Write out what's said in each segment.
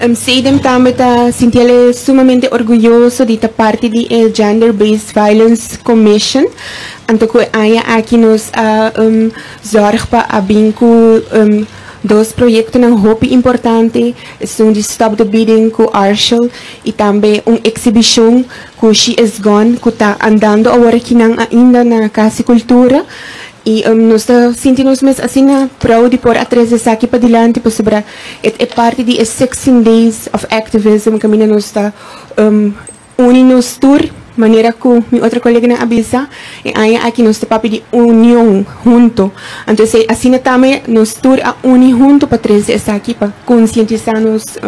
CEDEHM tambe ta sinti'e sumamente orguyoso di ta parti di e Gender Based Violence Commission. Anto ku aña aki nos a zorg pa a bin ku dos proyektonan hopi importante, esun di Stop the Beating ku Arshel i tambe un eksibishon ku She Is Gone ku ta andando awor akinan ainda na Kas di Kultura. I nos ta sinti nos mes asina proud di por a trese esaki padilanti pasobra e parti di e 16 Days of Activism kaminda nos ta uni nos tur manera ku mi otro koleganan a bisa e aña aki nos ta papia di union hunto. Anto asina tambe nos tur a uni hunto pa trese esaki pa konsientisá nos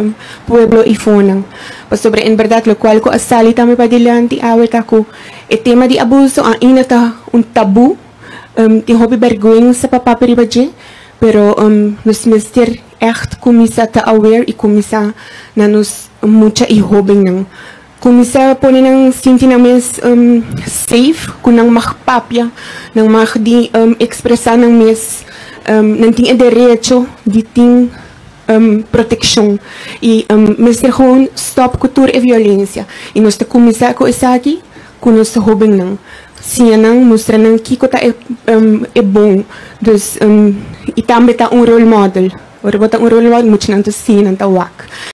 pueblo i fonan. Pasobra en bèrdat lokual ku a sali tambe padilanti awe ta ku e tema di abuso ainda ta un tabú. Tin hopi bèrgwensa pa papia riba dje, pero nos mester ègt kuminsá ta aware i kuminsá na nos mucha i hóbennan. Kuminsá pone nan sinti nan mes safe, ku nan mag papia, nan mag di ekspresá nan mes, nan tin e derecho di tin protekshon. I mester gewoon stòp ku tur e violensia. I nos ta kuminsá ku esaki ku nos hóbennan. Siña nan, mustra nan kiko ta e bon. Dus i tambe ta un role model. Ora bo ta un role model, muchanan ta siña, nan ta wak.